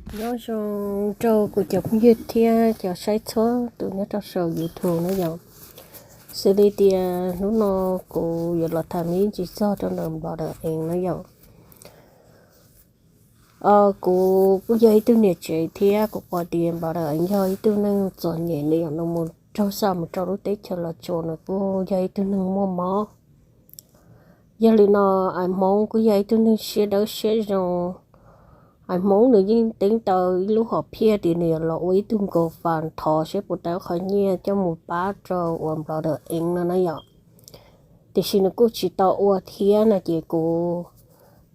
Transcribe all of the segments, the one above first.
Nyob zoo rau kuv cov phooj ywg thiab cov saib txhua tus nyob rau saum YouTube na yom. Xws li tias hnub no kuv yuav los tham me ntsis txog rau ntawm Nplog Dawm Eev na yom. Kuv kuj yog ib tug niam tsev thiab kuv pom tias Nplog Dawm Eev yog ib tug neeg txom nyem na yom, nws mus raug xa mus rau lub teb chaws Los Tsuas, nws kuj yog ib tug neeg muaj mob. Yog li no, Ais Hmoob kuj yog ib tug neeg siab dawb siab zoo. Ais Hmoob nws yeej teeb tau ib lub hom phiaj tias nws yuav los ua ib tug GoFund thov seb puas tau qhov nyiaj coj mus pab rau uas Nplog Dawm Eev no na yom. Tiam sis nws kuj tsis tau ua thiab no ces kuv,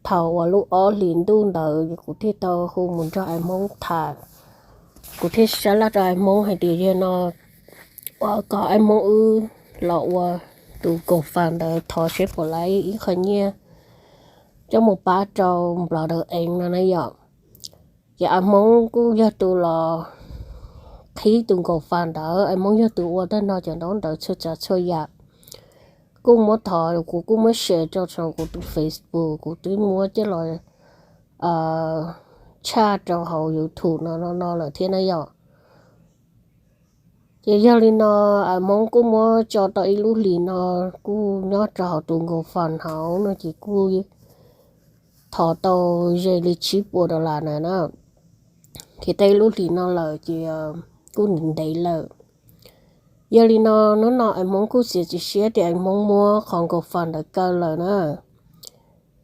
thaum uas lub ob hlis ntuj ntawd kuv thiaj tau hu mus nrog Ais Hmoob tham. Kuv thiaj sab laj rau Ais Hmoob hais tias yog no ua kom Ais Hmoob wb los ua tus GoFund ntawd thov seb puas tau ib qho nyiaj coj mus pab rau Nplog Dawm Eev no na yom. Ces Ais Hmoob kuj yog tus los qhib tus GoFund ntawd, Ais Hmoob yog tus ua tag nrho cov ntaub ntawv txhua tsav txhua yam. Kuj muab thov, kuv kuj muab share rau saum kuv tus Facebook, kuv twb muab coj los tshaj rau hauv YouTube no no no lawm thiab na yom. Ces yog li no, Ais Hmoob kuj muab tso tau ib lub hlis no, kuj nyob rau hauv tus GoFund hauv no ces kuj thov tau ze li tsib puas dollar na na. Ces tau ib lub hlis no lawm ces kuj ntev ntev lawm. Yog li no, hnub no Ais Hmoob kuj txiav txim siab tias Ais Hmoob muab qhov GoFund ntawd kaw lawm na.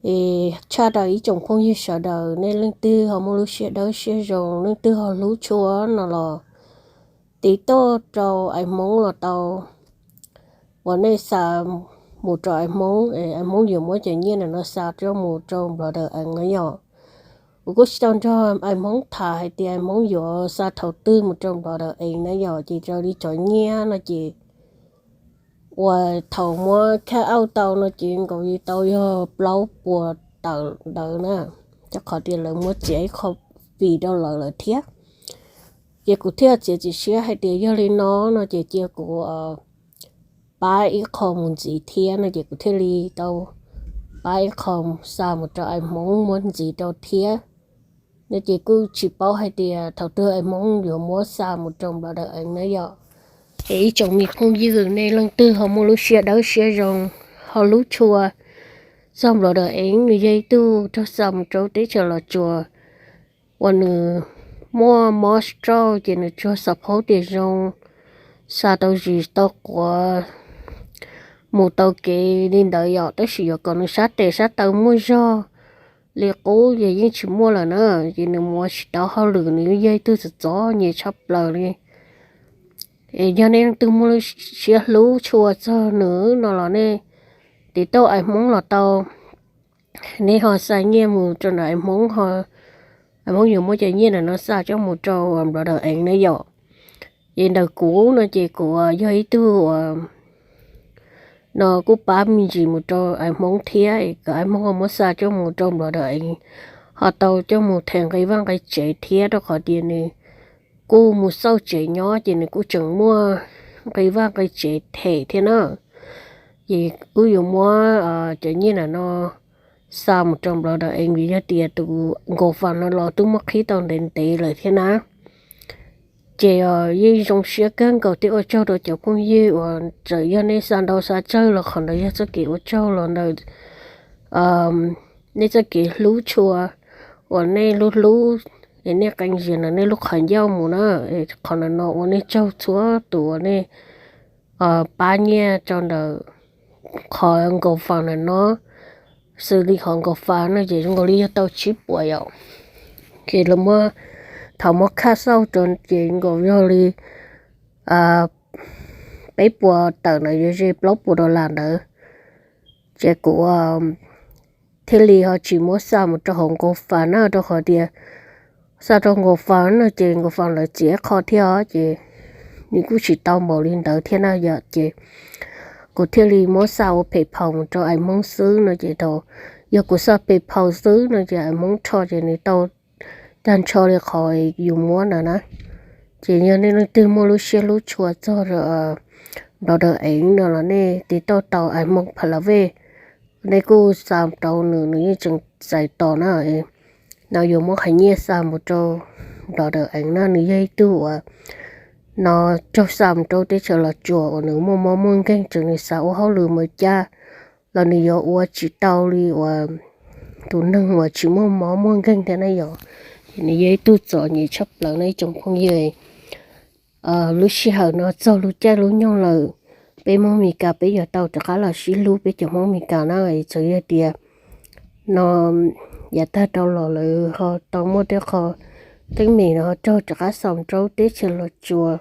Es tshaj rau ib tsoom phooj ywg sawv daws, nej leej twg ho muaj lub siab dawb siab zoo, leej twg ho hlub tshua no los tiv toj rau Ais Hmoob los tau, uas nej xa mus rau Ais Hmoob, Ais Hmoob yuav muab cov nyiaj ntawm no xa coj mus rau Nplog Dawm Eev na yom. Kuv kuj tsis tau nrog Ais Hmoob tham hais tias Ais Hmoob yuav xa thaum twg mus rau Nplog Dawm Eev na yom, ces raws li cov nyiaj no ces uas thaum muab khaj auj tau no ces nkaus li tau yog plaub puas tawm ntawd na, rau qhov tias lawv muab txiav ib qho fee rau lawv lawm thiab. Ces kuv thiaj txiav txim siab hais tias yog li no no ces cia kuv pab ib qho mus ntxiv thiab no ces kuv thiaj li tau pab ib qho xa mus rau Ais Hmoob muab ntxiv rau thiab. No ces kuj tsis paub hais tias thaum twg Ais Hmoob yuav muab xa mus rau Nplog Dawm Eev na yom. Es ib tsoom me phooj ywg, nej leej twg ho muaj lub siab dawb siab zoo, ho hlub tshua txog Nplog Dawm Eev, nws yog ib tug raug xa mus rau teb chaws Los Tsuas uas nws muaj mob stroke ces nws tsuas xav paub tias zoo, xa tau zis tau quav, mus tau kev li ntawd yom, tab sis yuav kom nws sab tes sab taw muaj zog li qub ces yeej tsis muaj lawm na, ces nws mus ua tsis tau hauj lwm, nws yog ib tug txom txom nyem tshaj plaws li. Es yog nej leej twg muaj lub siab hlub tshua txog nws no los nej tiv tauj Ais Hmoob los tau, nej ho xa nyiaj mus rau ntawm Ais Hmoob, Ais Hmoob yuav muab cov nyiaj ntawm no xa coj mus rau Nplog Dawm Eev na yom. Ces ntawm kuv no ces kuv yog ib tug uas no kuj pab me ntsis mus rau Ais Hmoob thiab, kom Ais Hmoob ho muab xa coj mus rau Nplog Dawm Eev, ho tau coj mus them nqi vaj nqi tsev thiab, rau qhov tias nws kuj mus xauj tsev nyob ces nws kuj tseem muaj nqi vaj nqi tsev them thiab na. Ces wb yuav muab cov nyiaj ntawm no xa mus rau Nplog Dawm Eev vim yog tias tus GoFund no los twb muab qhib tau ntev ntev lawm thiab na. Ces yeej zoo siab kawg nkaus thiab ua tsaug rau cov phooj ywg uas txawm yog nej xa ntau xa tsawg los qhov ntawd yog txoj kev ua tsaug los ntawm nej txoj kev hlub tshua uas nej hlub hlub, es nej qee zias ntawm nej lub qhov ncauj mus na. Qhov ntawm no ua nej tsaug txhua tus uas nej pab nyiaj rau ntawm qhov GoFund ntawm no. Xws li qhov GoFund no ces zoo nkaus li yog tau tsib puas yom, ces lawv muab, thaum muab khaj xauj rau ces nkaus yog li peb puas tawm ntawd, yuav ze plaub puas dollar ntawd. Ces kuv thiaj li ho tsis muab xa mus rau hauv GoFund na, rau qhov tias xa rau GoFund no ces GoFund lawv txiav ib qho thiab os, ces nws kuj tsis tau npaum li ntawd thiab na yom. Ces kuv thiaj li muab xa ua PayPal mus rau Ais Hmoob xwb no ces thaum yog kuv xa PayPal xwb no ces Ais Hmoob rho ces nws tau tag nrho li qhov yus muab ntawd na. Ces yog nej leej twg muaj lub siab hlub tshua txog Nplog Dawm Eev no los nej tiv tauj tau Ais Hmoob Pha La Vej, nej kuj xa rau nws, nws yeej tseem txais tos na. no yuav muab qhov nyiaj xa mus rau brother Eev no, nws yog ib tug uas no raug xa mus rau teb chaws Los Tsuas uas nws muaj mob muaj nkeeg, tseem nws xav ua hauj lwm mus caj los nws yuav ua tsis tau li uas tus neeg uas tsis muaj mob muaj nkeeg thiab na yom. Ces nws yog ib tug txom nyem tshaj plaws na ib tsoom phooj ywg. Lub sij hawm no txog lub caij lub nyoog lawm, peb Hmoob Mes Kas peb yuav tau rov qab los sib hlub peb cov Hmoob Mes Kas na. Txawm yog tias no yav tag rau los lawv ho tau muaj tej qho teeb meem no raug rov qab xa mus rau teb chaws Los Tsuas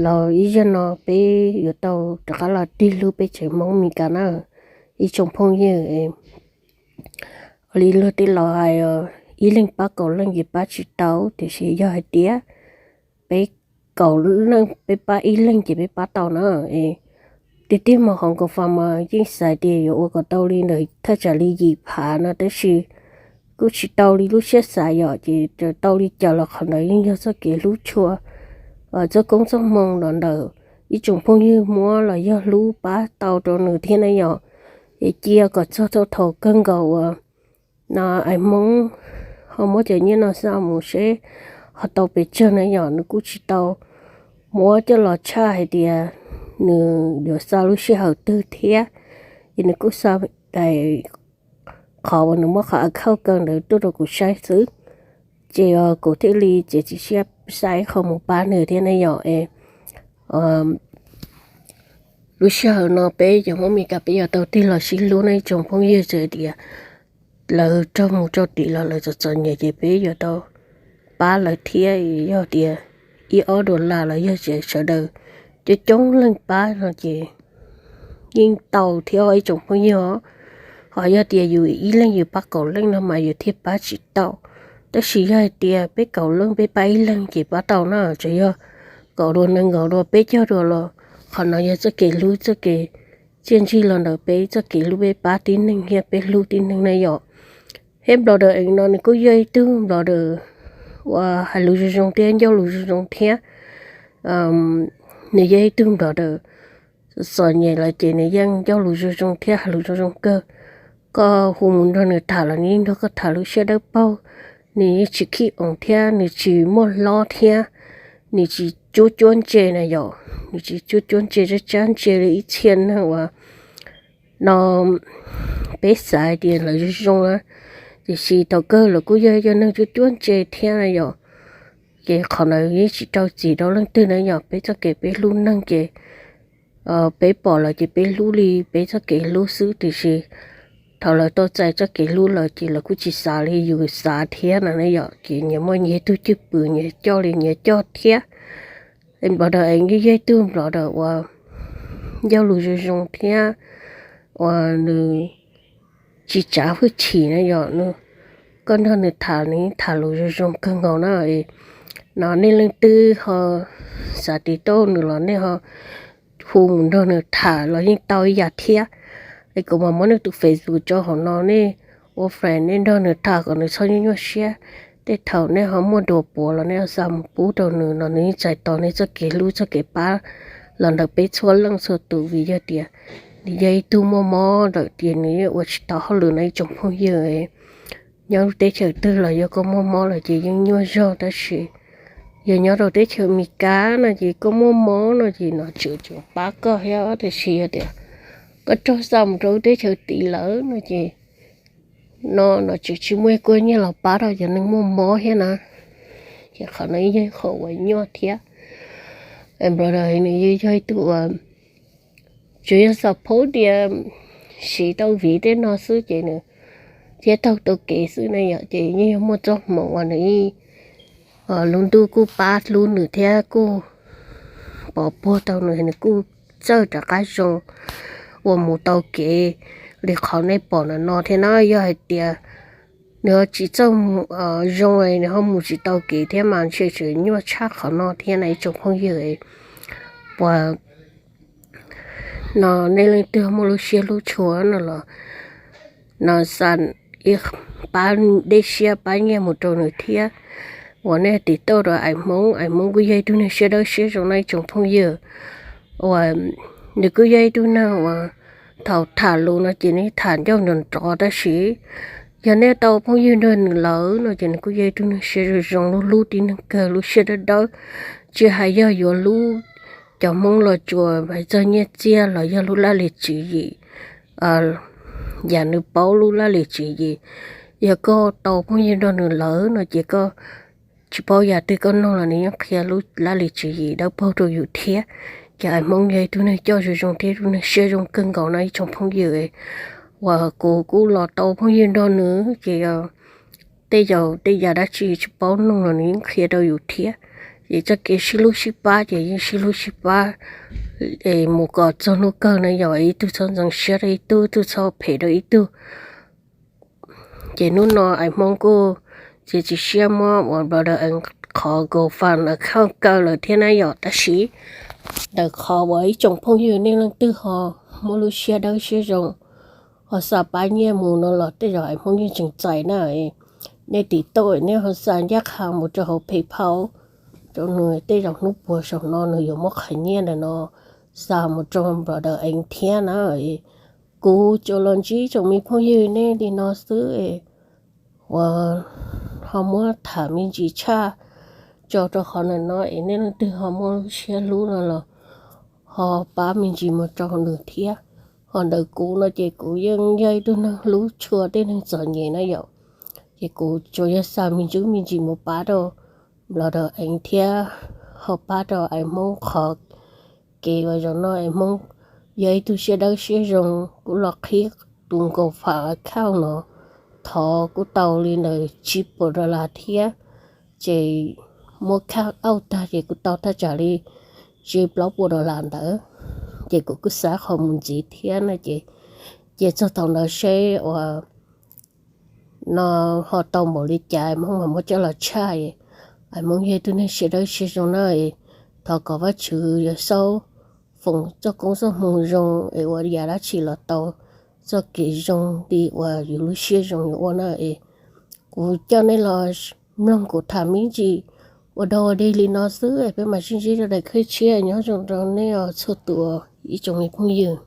los ib zaug no peb yuav tau rov qab los tig hlub peb tsev Hmoob Mes Kas na ib tsoom phooj ywg. Li luag tej laus hais, ib leeg pab kaum leej ces pab tsis tau, tiam sis yog hais tias peb kaum leej peb pab ib leeg ces peb pab tau na. Tiag tiag mas qhov nkaus fas mas yeej xav tias yuav ua kom tau li ntawm thaj tsam li yim phav no tab sis kuj tsis tau li lub siab xav yom, ces tau li cas los qhov ntawd yeej yog txoj kev hlub tshua, txoj koob txoj hmoo los ntawm ib tsoom phooj ywg muab los yog hlub pab tau rau nws thiab na yom. Es cia kom txog thaum kawg nkaus uas no Ais Hmoob ho muab cov nyiaj no xa mus seb ho tau pes tsawg na yom, nws kuj tsis tau muab coj los tshaj hais tias nws yuav xa lub sij hawm twg thiab, es nws kuj xa qhov uas nws muab qhov account kaw ntawd tuaj rau kuv saib xwb, ces kuv thiaj li txiav txim siab xa ib qho mus pab nws thiab na yom. Es lub sij hawm no peb cov Hmoob Mes Kas peb yuav tau tig los sib hlub na ib tsoom phooj ywg, txawm tias lawv raug mus rau tim los lawv txom txom nyem ces peb yuav tau pab lawv thiab. Yog tias ib ob dollar los yog tias sawv daws coob coob leej pab no ces yeej tau thiab ib tsoom phooj ywg os. Ho yog tias yus ib leeg yus pab kaum leej no mas yus thiaj pab tsis tau. Tab sis yog hais tias peb kaum leej peb pab ib leeg ces pab tau na, tsuas yog kaum dua nees nkaum dua peb caug dua los qhov no yog txoj kev hlub txoj kev txiaj ntsig los ntawm peb txoj kev hlub peb pab tib neeg thiab peb hlub tib neeg na yom. Thiab brother Eev no nws kuj yog ib tug brother uas hais lus zoo zoo thiab ncauj lus zoo zoo thiab. Nws yog ib tug brother txom nyem lawm ces nws yeej ncauj lus zoo zoo thiab hais lus zoo zoo kawg. Koj hu mus nrog nws tham los nws yeej nrog koj tham lub siab dawb paug. Nws yeej tsis khib oos thiab nws tsis muaj hlob thiab nws tsis cuab cuab ntse na yom, nws tsis cuab cuab ntse tsab tsab ntse li ib txhia neeg uas no peb xav hais tias lawv zoo zoo na, tiam sis thaum kawg lawv kuj yog cov neeg cuab cuab ntse thiab na yom. Ces qhov ntawd yeej tsis rau txim rau leej twg na yom, peb txoj kev peb hlub neeg ces peb pom lawm ces peb hlub li peb txoj kev hlub xwb, tiam sis thaum lawv tau txais txoj kev hlub lawm ces lawv kuj tsis xav li yus xav thiab no na yom. Ces nyias muaj nyias tug cwj pwm, nyias coj li nyias coj thiab. Brother Eev yeej yog ib tug brother uas ncauj lus zoo zoo thiab uas nws tsis tsav hwj chim na yom, koj nrog nws tham nws yeej tham lus zoo zoo kawg nkaus na. No nej leej twg ho xav tiv tauj nws los nej ho hu mus nrog nws tham los yeej tau ib yam thiab. Es kuv mam muab nws tus Facebook tso hauv no, nej ua friend nej nrog nws tham kom nws txhob nyuaj nyuaj siab. Tej thaum nej ho muaj dua puav los nej xa mus pub rau nws no nws yeej txais tos nej txoj kev hlub txoj kev pab los ntawm peb txhua leej txhua tus, vim yog tias nws yog ib tug muaj mob lawm ces nws yeej ua tsis tau hauj lwm no ib tsoom phooj ywg. Nyob lub teb chaws twg los yog koj muaj mob lawm ces yeej nyuaj zog, tab sis yog nyob rau teb chaws Amelikas no ces koj muaj mob no ces nom tswv tseem pab koj thiab, tab sis yog tias koj raug xa mus rau lub teb chaws tid lawm no ces no nom tswv tsis muaj ib kuab nyiaj los pab rau cov neeg muaj mob thiab na. Ces qhov no yog ib qho uas nyuaj thiab. Brother nws yog ib tug uas tsuas yog support tias siv tau viv tej no xwb ces nws thiab taug tau kev xwb na yom, ces yeej yog muaj txoj hmoov uas nws lub ntuj kuj pab hlub nws thiab kuj pov puag tau nws, nws kuj txawj rov qab zoo uas mus tau kev li qhov nej pom no no thiab na. Yog hais tias nws tsis txawj zoo, nws ho mus tsis tau kev thiab mas ntshe tseem nyuaj tshaj qhov no thiab na ib tsoom phooj ywg. Uas no nej leej twg muaj lub siab hlub tshua no los no xa ib pab dej siab pab nyiaj mus rau nws thiab. Uas nej tiv tauj rau Ais Hmoob, Ais Hmoob kuj yog ib tug neeg siab dawb siab zoo na ib tsoom phooj ywg. Uas nws kuj yog ib tug neeg uas thaum tham lus no ces nws tham ncauj nrov nrov tab sis Yog nej tau phooj ywg nrog nws lawm no ces nws kuj yog ib tug neeg siab zoo zoo, lub hlub tib neeg kawg, lub siab dawb dawb. Tsis hais yog yuav hlub cov Hmoob los tsuas hais txog nyiaj txiag los yog lub laj lim tswv yim, yam nws paub lub laj lim tswv yim. Yog koj tau phooj ywg nrog nws lawm no ces koj tsis paub yam twg koj nug los nws yeej qhia lub laj lim tswv yim dawb paug rau yus thiab. Ces Ais Hmoob yog ib tug neeg coj zoo zoo thiab ib tug neeg siab zoo kawg nkaus no ib tsoom phooj ywg, uas kuv kuj los tau phooj ywg nrog nws ces yog tej zaum tej yam dab tsi tsis paub nug los nws yeej qhia rau yus thiab. Ces txoj kev sib hlub sib pab ces yeej sib hlub sib pab es mus kom txog hnub kawg na, yog ib tug txhob ntxeev siab rau ib tug, ib tug txhob phem rau ib tug. Ces hnub no Ais Hmoob kuj txiav txim siab muab uas Brother Eev qhov GoFund account kaw lawm thiab na yom. Tab sis ntawm qhov uas ib tsoom phooj ywg nej leej twg ho muaj lub siab dawb siab zoo ho xa pab nyiaj mus no los tej zaum Ais Hmoob yeej tseem txais na. Nej tiv tauj nej ho xa ncaj qha mus rau hauv PayPal rau nws, tej zaum hnub puag saum no nws yuav muab qhov nyiaj ntawm no xa mus rau Brother Eev thiab na. Kuv tsuas los ntsib tsoom me phooj ywg nej li no xwb, uas ho muab tham me ntsis tshaj tso rau qhov ntawm no es nej leej twg ho muaj lub siab hlub no los ho pab me ntsis mus rau nws thiab. Ho ntawm kuv no ces kuv yeej yog ib tug neeg hlub tshua tej neeg txom nyem na yom. Ces kuv tsuas yog xa me ntsis me ntsis mus pab rau Brother Eev thiab ho pab rau Ais Hmoob qhov kev uas zaum no Ais Hmoob yog ib tug siab dawb siab zoo kuj los qhib tus GoFund account no, thov kuj tau li ntawm tsib puas dollar thiab. Ces muab khaj auj tag ces kuj tau thaj tsam li tsib plaub puas dollar ntawd. Ces kuv kuj xav qhov mus ntxiv thiab no ces, ces txog thaum ntawd seb uas no ho tau npaum li cas Ais Hmoob mam muab coj los tshaj. Ais Hmoob yog ib tug neeg siab dawb siab zoo na, thov kom Vajtswv Yawm Saub foom txoj koob txoj hmoo zoo es ua yam dab tsi los tau txoj kev zoo li uas yus lub siab zoo yuav ua na. Es kuv coj nej los mloog kuv tham me ntsis ua dog ua dig li no xwb, peb mam sib ntsib rau daim clip tshiab. Nyob zoo rau nej txhua tus ib tsoom me phooj ywg.